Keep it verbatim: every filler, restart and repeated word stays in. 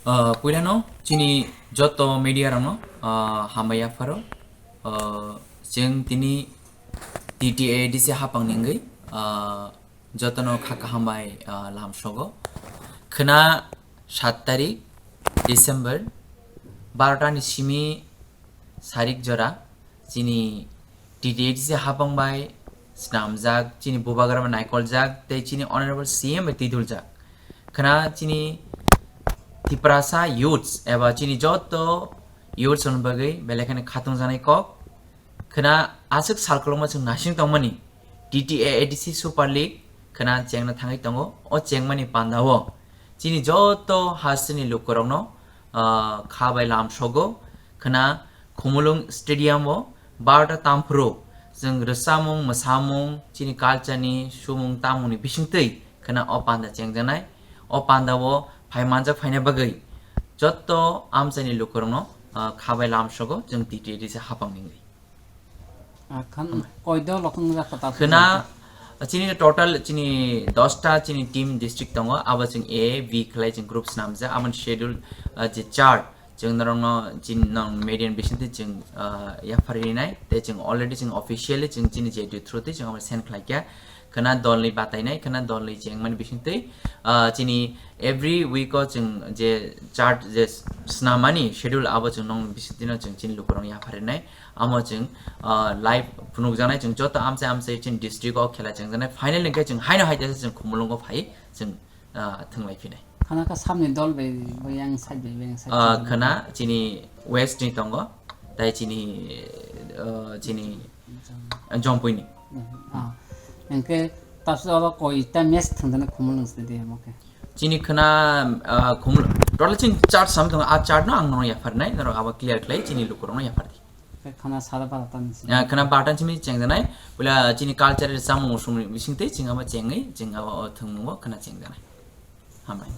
Ah, puilano chini joto media rokno, ah, hambai yapharo. Ah, chwng tini T T A D C hapang ningwi, ah, jotono kha kaham bai, ah, lamsogo. Khwna sat tarik December, barota ni simi sarik jora, chini T T A D C hapang bai snamjak, chini bubagra bai naikoljak, tei chini Honorable C M bai twiduljak. Khwna chini Tiprasa youths eba chini joto youths rokni bagwi belai kheno khatungjaknai kok. Khwna aswk sal kwlwngma chwng nasing tongmani T T A A D C Super League khwna chengna thangwi tongo. O chengmani pandao chini joto hasteni lukurokno, ah, kha bai lamsogo. Khwna Khumulwng Stadium o barota tamphuru chwng rwchapmung, mwsamung, chini culture ni sumung tamungni bisingtwi khwna o panda chengjaknai. O pandao phai manjak phaina bagwi joto amchaini lukurokno, ah, kha bai lamsogo chwng T T A D C hapang ningwi. Ah, khan koi dol rok wngjak kwtal khwna, chini total chini dosta chini team district tongo, abo chwng A, B khlai chwng group snamjak, aboni schedule, ah, je chart chwng norokno chini nong media ni bisingtwi chwng, ah, yaphar rinai, tei chwng already chwng officially chwng chini J D U through twi chwng abo send khlaikha. Khwna dolni batainai, khwna dolni chengmani bisingtwi, ah, chini every week o chwng je chart je snamani schedule abo chwng nong bisingtwino chwng chini lukurokno yapharinai. Amo chwng, ah, live phunukjaknai, chwng joto amchai amchai chini district o khela chengjaknai. Final hwnkhe chwng haino hai teisa chwng Khumulwngo phai chwng, ah, thwnglai phinai. Khana kha samni dol bai, bai yang side bai, bai yang side Ah, chwng khwna chini west ni tongo, tai chini, ah, chini Jom- Jompuini. Ah, hwnkhe tabuk oro koi ta match thwngjaknai Khumulwng se de, omo khe. Chini khwna, ah, Khumul-, total chini chart sam tongo, a chart no ang nono yapharnai, norok abo clear khlai chini lukurokno yaphardi. Khe khana sara bara tan si. Ah, khwna batan simi chengjaknai, pula chini culture chamung usung bisingtwi chwng abo chengwi, chwng abo o thwngmungo khwna chengjaknai. Hambai.